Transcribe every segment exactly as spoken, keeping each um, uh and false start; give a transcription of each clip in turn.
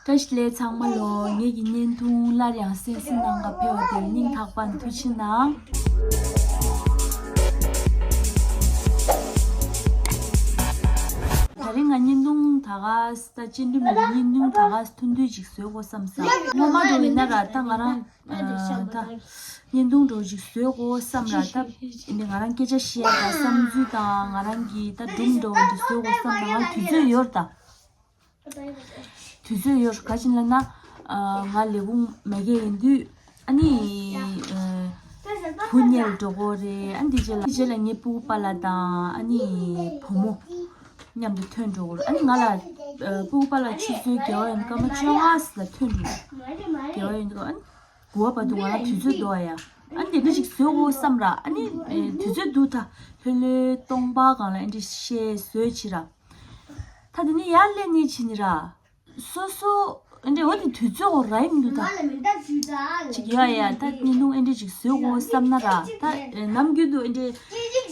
བཀྲ་ཤིས་བདེ་ལེགས་ཚང་མ་ལོ། ངེད་ཀྱི་བརྙན་ཐུང་སླར་ཡང་གསན་གཟིགས་གནང་ག་ཕེབས་པ་དེར་སྙིང་ཐག་པ་ནས་ཐུགས་རྗེ་གནང་། ད་རིང་ང་བརྙན་ཐུང་ད་ག་ས་སྤྱི་འདོམས་ཀྱི་བརྙན་ཐུང་ད་ག་ས་ཐུང་ཐུང་ཅིག་བཟོ་དགོས་བསམ་ས། སྔོན་མ་འདྲ་བོ་ཡིན་ན་ར་ད་ང་རང་ཨ་ད་བརྙན་ཐུང་འདྲ་བོ་ཅིག་བཟོ་དགོས་བསམ་ར། ད་ཨ་ནི་ང་རང་སྐད་ཆ་བཤད་དང་བསམ་ཚུལ་དང་ང་རང་གི་ད་སྒྲུང་འདྲ་བོ་འདི་བཟོ་དགོས་བསམ་ན་ང་དུས་ཚོད་ཡོད་ར་ད། དུས་ཚོད་ཡོད་ག་ཅིག་ལབ་ན། ཨ་ང་ལས་ཁུངས་མ་རྒྱག་ཡིན་དུས་ཨ་ནི་ཨ་བུ་ཉལ་འགྲོ་གོ་རེད། ཨ་འདི་རྗེས་ལ་འདི་རྗེས་ལ་ངའི་སྤུ་གུ་པཱ་ལགས་དང་ཨ་ནི་བུ་མོ་མཉམ་དུ་ཐོན་འགྲོ་གོ་རེད། ཨ་ནི་ང་ལ་ཨ་སྤུ་གུ་པཱ་ལགས་ཆུ་ཚོད་བརྒྱད་པ་ཡིན་སྐར་མ་བཅོ་ལྔ་ཙམ་ལ་ཐོན་འགྲོ། བརྒྱད་པ་ཡིན་སྐར་ཨ་ནི་དགུ་པ་བར་དུ་ང་རང་དུས་ཚོད་འདུག་ཨ་ཡ། ཨ་ནི་དེ་འདྲ་ཞིག་བཟོ་དགོས་བསམ་ར། ཨ་ནི་ཨེ་དུས་ཚོད་འདུག་ད་ལྷོད་ལྷོད་སྟོང་པ་སྒང་ལ་ཨ་འདྲ་བཤད་བཟོས་བྱས་ར། ད་དེ་ནས་ཡར་སླེབས་ནས་བྱས་ནས་ར། སོ་སོ་ཨེ་འདྲས་འོ་དེ་དུས་ཚོད་འོ་ར་ཡིན་འདུག་ད། ཅིག་ཡ་ཡ་ད་བརྙན་ཐུང་ཨེ་འདྲས་ཅིག་བཟོས་དགོས་བསམ་ན་ར། ད་ཨེ་ནམ་རྒྱུན་དུ་ཨེ་འདྲས་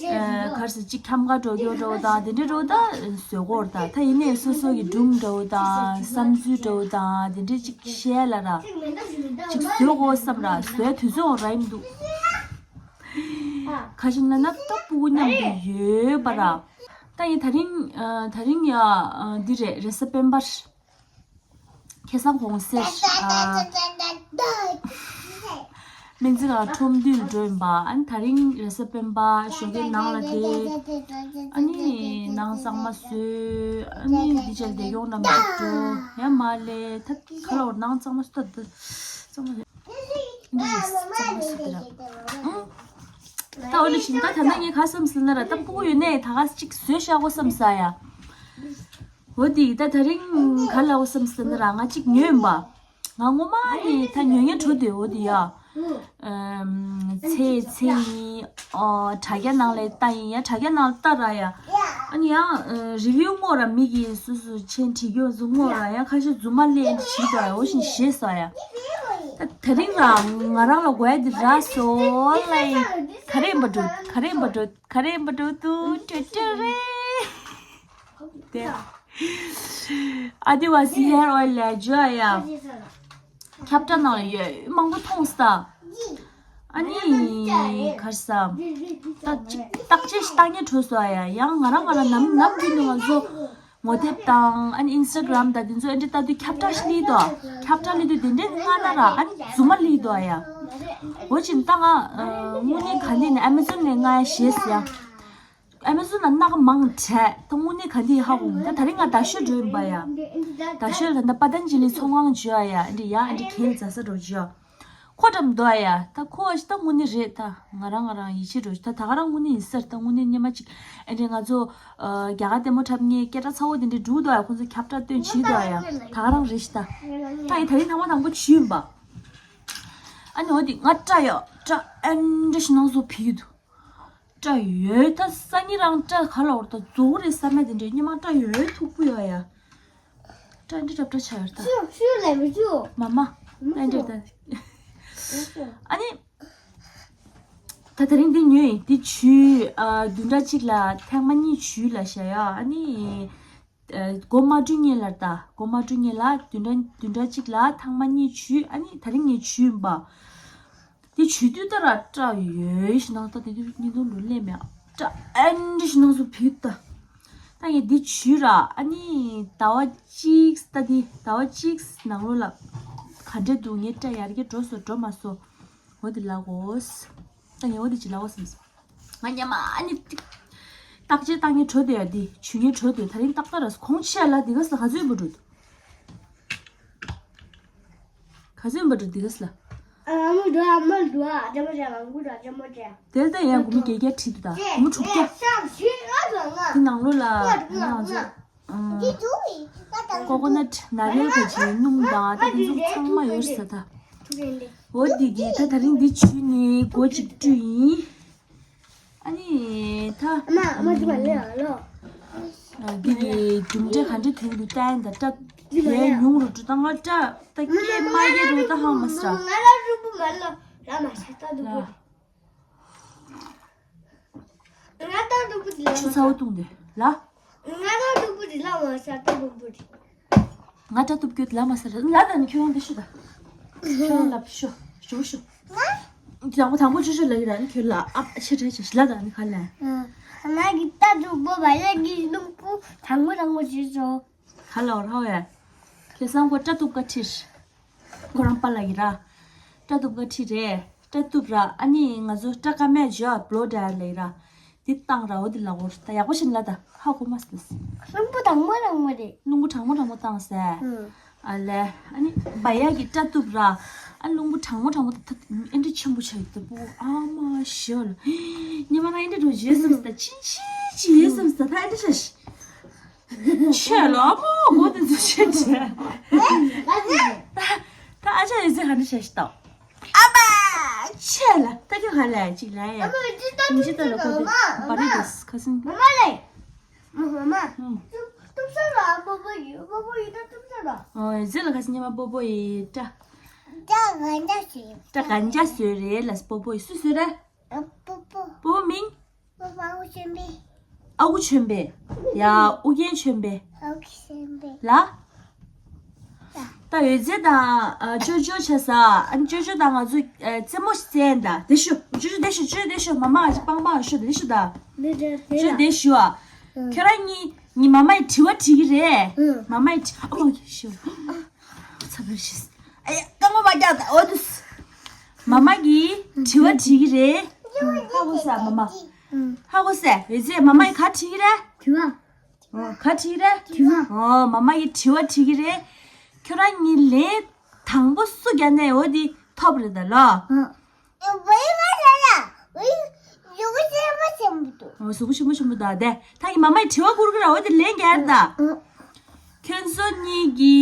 ཨེ་གར་ས་ཅིག་འཁྱམ་ག་འགྲོ་རྒྱུ་འདྲ་བོ་དང་དེ་འདྲས་འདྲ་བོ་ད་བཟོས་དགོས་ར། ད་ད་ཡིན་ནའི་སོ་སོ་གི་སྒྲུང་འདྲ་བོ་དང་བསམ་ཚུལ་འདྲ་བོ་དང་དེ་འདྲས་ཅིག་བཤད་ལ་ར། ཅིག་བཟོས་དགོས་བསམ་ར། བཟོས་དུས་ཚོད་འོ་ར་ཡིན་འདུག་ཁ་ཤས་ལ་ན་ད་སྤུ་གུ་མཉམ་དུ་ཡོད་པ་ར། ད་ཡིན་ད་རིང་ཨ་ད་རིང་ཡ་ཨ་འདི་རེད། རེས་གཟའ་སྤེན་པ་རེད། ཁ་སང་གུང་སེང་ཨ་སྨན་རྩིས་ཁང་ཁྲོམ་འདུས་ལ་འགྲོ་ཡིན་པ། ཨ་ནི་ད་རིང་རེས་གཟའ་སྤེན་པ་ཞོགས་ཀའི་ནང་ལ་བསྡད། ཨ་ནི་ནང་གཙང་མ་བཟོས། ཨ་ནི་འདི་བྱས་བདེ་སྐྱོང་འགྲམ་དུ་འགྲོ་ཡ་མ་ལས་ད་ཁ་ལོར་ནང་གཙང་མ་བཟོས་ད་གཙང་མ་བཟོས། འདི་ཡིས་གཙང་མ་བཟོས་ད་ར། ཨང་། ད་འོ་ལེ་བཞིན་ད་ད་ལྟ་ངས་ག་བསམ་ཟེར་ན་ར། ད་སྤུ་གུ་ཡོད་ནའི་ད་ག་ཅིག་བཟོས་བཞག་གོ་བསམ་ས་ཡ། འོ་དེ་ད་ད་རིང་ག་ལ་འོ་བསམ་ཟེར་ན་ར། ང་ཅིག་ཉོས་ཡིན་པ། ང་ངོ་མ་ནི་ད་ཉོ་ཉོ་འགྲོ་དེ་འོ་དེ་ཡ། ཨམ་ཚེ་ཚེ་ཡིན། ཨོ་དྲ་རྒྱ་ནང་ལ་ལྟ་ཡིན་ཡ། དྲ་རྒྱ་ནང་ལ་ལྟ་ར་ཡ། ཨ་ནི་ཡང་རི་བིའུ་བསྔོག་ར། མི་གིས་སུ་སུ་མཆན་བྲིས་རྒྱུ་ཚོ་བསྔོག་ར་ཡ། ཁ་ཤས་རྫུན་མ་ལས་བྲིས་དོ་ཡ། འོ་བཞིན་ཞེས་སོ་ཡ། ད་དེ་རིང་ར་ང་རང་ལ་དགོས་ཡ་འདི་ར་སོ་ལའི་ག་རེ་ཡིན་པ་འགྲོ། ག་རེ་ཡིན་པ་འགྲོ། ག་རེ་ཡིན་པ་འགྲོ་དུ་ཏྲེ་ཏྲེ་རེད། དེ་ཨ་དི་ཝ་སི་ཧེར་ཨོ་ཡིལ་ལ་འཇུ་ཨ་ཡ། ཁྱབ་བསྒྲགས་ནང་ལ་ཡོད་མང་པོ་མཐོང་ས། ཨ་ནི་གར་ས། ད་ཅིག་བརྟག་དཔྱད་ཞིག་བཏང་ཉེ་འགྲོ་སོ་ཨ་ཡ། ཡང་ང་རང་ང་རང་ནམ་ནམ་རྒྱུན་དུ་ང་ཚོ་ངོ་དེབ་དང་ཨ་ནི་ཨིན་སི་ཊ་གྷ་རམ་དང་དེ་ཚོ་ཨེ་འདྲ་ལྟ་དུས་ཁྱབ་བསྒྲགས་ཤིག་སླེབས་འདུག་ཁྱབ་བསྒྲགས་སླེབས་དུས་དེ་འདྲའི་སྔ་ན་ར་ཨ་ནི་རྫུན་མ་སླེབས་འདུག་ཨ་ཡ། འོ་ཅིག་ད་ང་དངོས་གནས་ག་འདི་ནས་ཨ་མེ་ཛོན་ནས་ང་ཡ་ཞེས་ཡ། ཨ་མེ་ཛོན་ལ་སྣ་ཁ་མང་དྲགས། ད་དངོས་གནས་ག་འདི་ཧ་གོ་མི། ད་ད་རིང་ང་རྡ་ཤོད་འགྲོ་ཡིན་པ་ཡ། རྡ་ཤོད་ལ་ད་པ་ཏན་ཇི་ལི་ཚོང་ཁང་བརྗོད་ཨ་ཡ། ཨེ་འདྲ་ཡ་ཨེ་འདྲ་གན་ཛ་ས་འགྲོ་བརྗོད། ཁོ་འགྲམ་འདུག་ཨ་ཡ། ད་ཁོ་ཨ་ཞིག་ད་དངོས་གནས་རེད། ད་ང་རང་ང་རང་ཡིད་ཆེས་འགྲོ་ཞིག་ད་ད་ག་རང་དངོས་གནས་ཡིན་ས་རེད། ད་དངོས་གནས་སྙེ་མ་ཅིག་ཨེ་འདྲ་ང་ཚོ་ཨ་རྒྱ་གར་ལྟད་མོ་འཁྲབ་མཁན་སྐད་གྲགས་ཚ་བོ་དེ་འདྲ་འགྲོ་འདུག་ཨ་ཡ། ཁོ་ཚོ་ཁྱབ་བསྒྲགས་སྟོན་བྱེད་འདུག་ཨ་ཡ། ད་ག་རང་རེད་ཞིག་ད། ད་ཡིན་ད་ཡིན་ཐ་མ་དང་པོ་བྱུས་ཡིན་པ། ཨ་ནི་འོ་དེ་ང་སྐྲ་ཡོད། སྐྲ་ཨེ་འདྲ་ཞིག་ནང་བཟོ་ཕིག་འདུག་སྐྲ་ཡོད་ད། སང་ཉིན་རང་སྐྲ་ག་ལ་འོར་ད་རྫོགས་རེད་བསམ་ཡ་དེ་འདྲས་སྙེ་མ་སྐྲ་ཡོད་མཐུག་པོ་ཡོད་ཡ། སྐྲ་འདི་འདྲ་སྐྲ་ཆ་ཡོད་ད། ཤུ་ཤུ་ལས་མི་ཤུ། མ་མ། ད་འདྲ་ད། ཨ་ནི། ད་དེ་རིང་འདི་ཉོས་ཡིན། འདི་བྱུས་ཨ་བདུན་ཕྲག་གཅིག་ལ་ཐེངས་མ་གཉིས་བྱུས་ལ་བཞག་ཡ། ཨ་ནི། ཨ་སྒོ་མ་བཀྲུས་སྔོན་ལ་ད། སྒོ་མ་བཀྲུས་སྔོན་ལ་བདུན་ཕྲག་བདུན་ཕྲག་གཅིག་ལ་ཐེངས་མ་གཉིས་བྱུས། ཨ་ནི་དེ་རིང་ངས་བྱུས་ཡིན་པ། དེ་བྱུས་དུས་ད་ར་སྐྲ་ཡོད་ཞིག་ནང་ད་དེ་དུས་བརྙན་ཐུང་འགྲོ་སླེབས་མེད། སྐྲ་ཨེ་འདྲ་ཞིག་ནང་སུ་ཕུད་ད། ད་ངས་འདི་བྱུས་ར། ཨ་ནི་ཟླ་བ་གཅིག་ད་འདི་ཟླ་བ་གཅིག་ནང་ལོགས་ལ་ག་འདྲ་འདུག་ངའི་སྐྲ་ཡར་རྒྱས་འགྲོ་སོ་འགྲོ་མ་སོ། འོ་དེ་ལབ་དགོས། ད་ངས་འོ་དེ་ཅིག་ལབ་དགོས་བསམ་སོང་། ང་སྔོན་མ་ཨ་ནི་བརྟག་དཔྱད་བཏང་ངས་བྲོས་དེ་ཡ། འདི་བྱུས་ངས་བྲོས་དེ། ད་རིང་ཏག་ཏག་ར་གོང་ཆེ་ལ་འདི་ག་ས་ལ་ག་ཚོད་འབུ་འགྲོ་འདུག་ག་ཚོད་འབུ་འགྲོ་འདི་ག་ས་ལ། ཨ་མ་འགྲོ་ཨ་མ་འགྲོ་ཨ་ཅག་མ་ཅག་ང་དགུ་འགྲོ་ཨ་ཅག་མ་ཅག་དེ་ལྟ་ཡང་དགུ་མི་བརྒྱད་བརྒྱ་ཁྲིད་འདུག་ད་དགུ་མི་དྲུག་བརྒྱ། འདི་ནང་ལོགས་ལ་ང་ཚོ་ཀོ་ཀོ་ནཊ་ནཱ་རིལ་ག་ཅིག་སྣུམ་དང་ད་དེ་ཚོ་ཚང་མ་ཡོད་ས་ད། འོ་འདི་གི་ད་ད་རིང་འདི་བྱུས་ནི་སྒོ་གཅིག་བཀྲུས་ཡིན། ཨ་ནི་ད། ཨ་མ་ཅི་མ་ལེ་ཨ་ལོ། ཨ་འདི་གི་གྲུབ་འབྲས་ག་འདྲ་ཐོན་འདུག་ལྟ་ཡིན་ད། སྐྲ་དེ་ཉུང་རུ་འགྲོ་ད། ང་སྐྲ་ད་སྐྱེས་མ་སྐྱེས་རུ་ད་ཧང་མ་སྲ། ང་ལ་རུ་བུ་མ་ལོ། ལ་མ་ཤ་ད་རུ་བུ། ང་ད་རུ་བུ་དེ་ལ་ཆུ་ཚ་བོ་བཏུང་དེ་ལ། ང་ད་རུ་བུ་དེ་ལ་མ་ཤ་ད་རུ་བུ་དེ། ང་སྐྲ་གཏུབ་རྒྱུ་ལ་མ་ཟེར་ལ་ད་ནི་ཁྱོད་རང་འདི་ཤོད་ད། ཁྱོད་རང་ལ་ཤོད་ཞུ་ཤོད། དང་པོ་དང་པོ་ཅོ་ཅོ་ལ་ཡིན་ད་ནི་ཁྱོད་ལ་ཨ་ཕ་ཆེ་ཁྲེ་ཆེ་ལ་ད་ནི་ཁ་ལ། ང་གི་སྐྲ་གཏུབ་པོ་བ་ཡ་གི་རླུང་བུ་དང་པོ་དང་པོ་བྱེད་ཆོག་ཧ་ལ་བར་ཧ་བས། ཁྱེད་སང་ཁོ་སྐྲ་གཏུབ་ཀ་ཁྲིར། ཁོ་རང་པཱ་ལགས་ཡིན་ར། སྐྲ་གཏུབ་ཀ་ཁྲི་རེད། སྐྲ་གཏུབ་ར་ཨ་ནི་ང་ཚོ་སྐྲ་ཀ་མེད་ཇོ་བློ་ཌ་ཡར་ལ་ཡིན་ར། འདི་བཏང་ར་འོ་འདི་ལ་འོར་ད་ཡག་པོ་ཞིག་ལ་ད་ཧ་གོ་མ་སི་ཏེ། རླུང་བུ་དྲང་མོ་དྲང་མོ་རེད། རླུང་བུ་དྲང་མོ་དྲང་མོ་བཏང་ཟེར། ཨ་ལས། ཨ་ནི་བ་ཡ་གི་སྐྲ་གཏུབ་ར། ཨ་རླུང་བུ་དྲང་མོ་དྲང་མོ་ད་ད་ཨེ་འདྲ་ཆེན་པོ་ཆགས་ཡོད་ད་པོ་ཨ་མ་ཞོལ། ཉི་མ་རང་ཨེ་འདྲ་འགྲོ་རྗེས་སམ་སི་ད་ཅིན་ཅིན་ཅིན་ཡོད་སམ་སི་ད་ད་ཨེ་འདྲ་ཆགས་ཤི། ཆེ་ལ་མོ་གོ་དེ་ཚོ་ཆེ་ཆེ། ད་ཨ་ཅག་ཡོད་ཚད་ག་འདྲ་བྱས་ཤི་ད། ཨ་མ་ཆེ་ལ་ད་ཁྱོད་ག་ལ་ཅིག་ལ་ཡ། ཨ་མ་ཅི་ད་ཅི་ད་ལ་གོ་དེ་བ་རི་དེ་ཁ་སང་། མ་མ་ལེ། མ་མ་མ། ཏུབ་ས་ལ་པོ་པོ་ཡོད་པོ་པོ་ཡོད་ད་ཏུབ་ས་ལ། ཨོ་ཟེ་ལ་ཁ་སང་ཉི་མ་པོ་པོ་ཡི་ད། ད་ག་འདྲ་ཞིག་ད་ག་འདྲ་བཟོས་རེད་ལ་པོ་པོ་ཡི་སུ་བཟོས་རེད། ཨ་པོ་པོ། པོ་པོ་མིང་། པོ་པོ་ཨ་ཁུ་ཆོན་པེ། ཨ་ཁུ་ཆོན་པེ། ཡ་ཨུ་རྒྱན་ཆོན་པེ། ཨ་ཁུ་ཆོན་པེ། ལ། ད་ཡོད་ཚད་དང་ཅོ་ཅོ་བྱས་ས་ཨ་ཅོ་ཅོ་དང་ང་ཚོ་རྩེད་མོ་ཞིག་རྩེད་ད་དེ་ཞུ་ཅོ་ཅོ་དེ་ཞུ་ཅོ་ཅོ་དེ་ཞུ་མ་མ་ང་ཅི་པང་པང་ཞུ་དེ་ཞུ་ད་ཅོ་དེ་ཞུ་ཨ། ཁྱོད་རང་གཉིས་གཉིས་མ་མ་ཡི་དྲི་བ་དྲི་གི་རེད། མ་མ་ཡི་དྲི་ཨ་མ་གི་ཞུ། ཚ་བར་ཤིས། ཨ་ཡ་རྐང་པ་མ་རྒྱག་ད་འོ་དུས། མ་མ་གིས་དྲི་བ་དྲི་གི་རེད། ཧ་གོ་ས་མ་མ། ཧ་གོ་ས་ཡོད་ཚད་མ་མ་གིས་ག་དྲི་གི་རེད། དྲི་བ། ག་དྲི་གི་རེད། དྲི་བ། ཨོ་མ་མ་གིས་དྲི་བ་དྲི་གི་རེད། ཁྱོད་རང་གཉིས་ལན་དང་པོ་སུ་རྒྱག་ནས་འོ་དེ་ཐོབ་རེད་ད་ལོ། ཨོ་གཟུགས་པོ་ཆེན་པོ་ཆེན་པོ་འདུག་ཨོ་གཟུགས་པོ་ཆེན་པོ་ཆེན་པོ་འདུག་དེ་ད་གི་མ་མ་ཡི་དྲི་བ་བསྐུར་གི་ར་འོ་དེ་ལན་རྒྱག་ད། ཁྱོད་ཚོ་གཉིས་ཀྱི་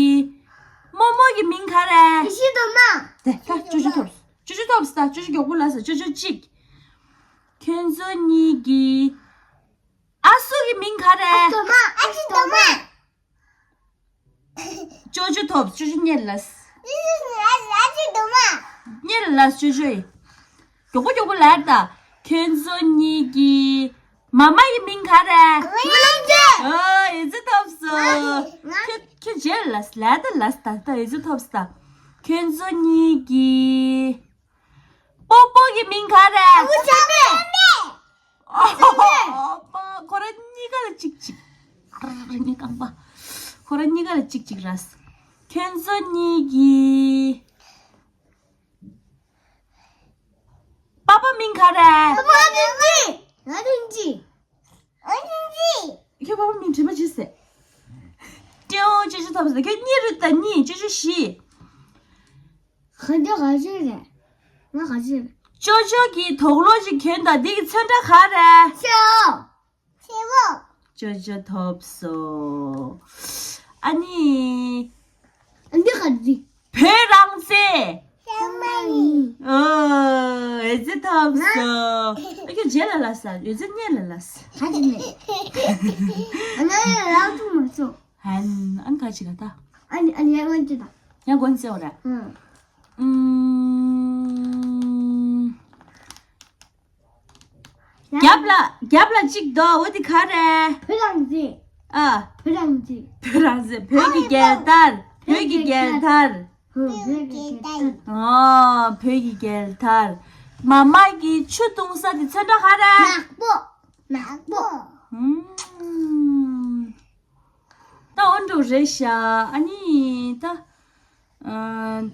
རྨོ་མོ་གི་མིང་ག་རེད། ཡེ་ཤེས་སྒྲོལ་མ། དེ་ད་ཅོ་ཅོ་ཐོབ། ཅོ་ཅོ་ཐོབ་ད་ཅོ་ཅོ་མགྱོགས་པོ་ལ་ཟེར་ཅོ་ཅོ་གཅིག་ཁྱོད་ཚོ་གཉིས་ཀྱི་ཨ་སུ་གི་མིང་ག་རེད། སྒྲོལ་མ། ཨ་ཅེ་སྒྲོལ་མ། ཅོ་ཅོ་ཐོབ། ཅོ་ཅོ་གཉེར་ལ། ཨ་ཅེ་སྒྲོལ་མ། གཉེར་ལ་ཅོ་ཅོ་ཡི། མགྱོགས་པོ་མགྱོགས་པོ་ལབ་ད། ཁྱོད་ཚོ་གཉིས་ཀྱི་མ་མ་ཡི་མིང་ག་རེད། ཨ་ཡེ་ཚེ་ཐོབ་སོང་། ཁྱོད་ཁྱོད་རྗེས་ལ་ལབ་ད་ལབ་ད་ད་ཡེ་ཚེ་ཐོབ་སོང་། ཁྱོད་ཚོ་གཉིས་ཀྱི་པོ་པོ་གི་མིང་ག་རེད། ཨ་ཁུ་ཆོན་པེ། ཨོ་པ། ཁོ་རང་གཉིས་ཀ་ལ་གཅིག་གཅིག་ཨ་ར་ར་གཉིས་རྐང་པ། ཁོ་རང་གཉིས་ཀ་ལ་གཅིག་གཅིག་ར། ཁྱོད་ཚོ་གཉིས་ཀྱི་པ་པ་མིང་ག་རེད། པ་པ་རིན་ཆེན། ང་རིན་ཆེན། ཨ་རིན་ཆེན། ཁྱོད་པ་པ་མིང་དྲི་མ་བྱེད་ཟེར། ཏེའོ་ཅོ་ཅོ་ཐོབ་ཟེར། ཁྱོད་གཉིས་རེད་ད་གཉིས། ཅོ་ཅོ་བཞི། ག་འདྲ་ག་ཅི་རེད། ང་ག་ཅི་རེད། ཅོ་ཅོ་གིས་དོག་ལོག་ཅིག་གྱོན་དང་འདི་གི་ཚོན་ཁྲ་ག་རེད། ཤེའོ། ཤེའོ། ཅོ་ཅོ་ཐོབ་སོང་། ཨ་ནི། འདི་ག་འདི། བོད་རང་བཙན། ཤ་མ་ཡིན། ཨོ། ཨེ་ཙི་ཐོབ་སོང་། ཨ་ཁྱོད་རྗེས་ལ་ལ་ས་ཡོད་ཚད་སྙད་ལ་ལ་ས། ག་ཅི་ནས། ཨ་ནི་རང་ཐུག་མ་སོང་། ཧན། ཨན་ག་ཅི་ག་ད། ཨ་ནི་ཨ་ནི་ཡང་གོན་ཅི་ད། ཡང་གོན་ཅི་འོ་ར། ཨང་། ཨུམ། རྒྱབ་ལ་རྒྱབ་ལ་གཅིག་འདུག་འོ་དེ་ག་རེད། བོད་རང་བཙན། ཨ། བོད་རང་བཙན། བོད་རང་བཙན། བོད་ཀྱི་རྒྱལ་དར། བོད་ཀྱི་རྒྱལ་དར། ཨོ་བོད་ཀྱི་རྒྱལ་དར། མ་མ་གི་ཆུ་བཏུང་ས་དེ་ཚོན་ཁྲ་ག་རེད། ནག་པོ། ནག་པོ། ཨུམ། ད་འོ་འགྲོ་རེད་ཤག་ཨ་ནི་ད། ཨ།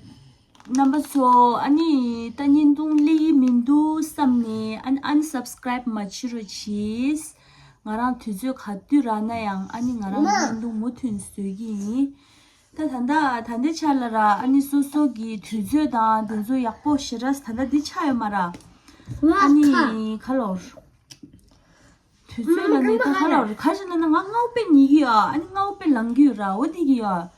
རྣམ་པ་ཚོ་ཨ་ནི་ད་བརྙན་ཐུང་སླེབས་ཀྱི་མི་འདུག་བསམ་ནས་ཨ་ཨན་སབ་སི་ཀ་རེབ་མ་བྱེད་རོགས་གྱིས། ང་རང་དུས་ཚོད་ག་དུས་རག་ན་ཡང་ཨ་ནི་ང་རང་བརྙན་ཐུང་མུ་མཐུད་བཟོ་གི་ཡིན། ད་ད་ལྟ་ད་ལྟའི་ཆ་ལ་ར་ཨ་ནི་སོ་སོ་གི་དུས་ཚོད་དང་དེ་ཚོ་ཡག་པོ་ཞེ་དྲག་ད་ལྟ་འདི་ཆགས་ཡོད་མ་ར། ཨ་ནི་ག་ལོར། དུས་ཚོད་ལ་ནི་ད་ག་ལ་རེད། ག་ཞིག་ལ་ན་ང་སྔ་པོ་དཔེ་ཉལ་གི་ཡོད། ཨ་ནི་སྔ་པོ་དཔེ་ལངས་གི་ཡོད་ར། འོ་དེ་གི་ཡོད།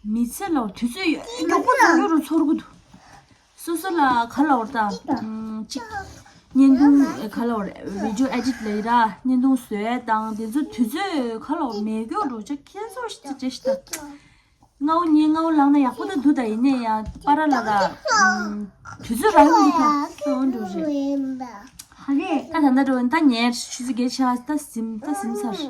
མི་ཚེ་ལ་དུས་ཚོད་ཡོད་མགྱོགས་པོ་ཚོར་གི་རུ་ཚོར་གི་འདུག་སོ་སོ་ལ་ག་ལ་བར་ད་ཅིག་བརྙན་ཐུང་ག་ལ་བར་བི་ཌིའོ་ཨེ་ཌིཊ་ལ་ཡི་ར་བརྙན་ཐུང་བཟོས་དང་དེ་ཚོ་དུས་ཚོད་ག་ལ་བར་མེད་མགྱོགས་འགྲོ་ཆ་ཁྱེད་ཚོ་ཞིག་ཅེ་ཞིག་ད། སྔ་པོ་ཉལ་སྔ་པོ་ལངས་ན་ཡག་པོ་ད་འདུག་ད་ཡིན་ནའི་ཡང་པ་ར་ལ་ར། དུས་ཚོད་རང་གི་འདུག་ད་འོ་འགྲོ་རེད། ཧ་རེད། ད་ད་ད་འགྲོ་ད་ཉལ་ཆུ་ཚོད་བརྒྱད་ཆགས་ད་ཟིན་ད་ཟིན་ཚར།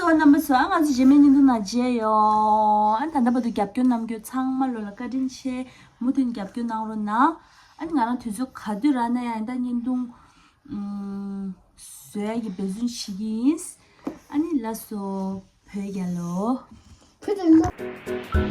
སོ་རྣམ་པ་ཚོ། ཨ་ང་ཚོ་རྗེས་མའི་བརྙན་ཐུང་ནང་མཇལ་ཡོང་། ཨ་ད་ལྟ་བར་དུ་རྒྱབ་སྐྱོར་གནང་མཁན་ཚང་མ་ལོ་ལ་བཀའ་དྲིན་ཆེ། མུ་མཐུད་རྒྱབ་སྐྱོར་གནང་རོགས་གནང་། ཨ་ནི་ང་རང་དུས་ཚོད་ག་དུས་རག་ན་ཡང་ད་བརྙན་ཐུང་ཨུམ་བཟོ་ཡ་གི་འབད་བརྩོན་བྱེད་ཀྱི་ཡིན། ཨ་ནི་ལགས་སོ། བོད་རྒྱལ་ལོ། བོད་རྒྱལ་ལོ།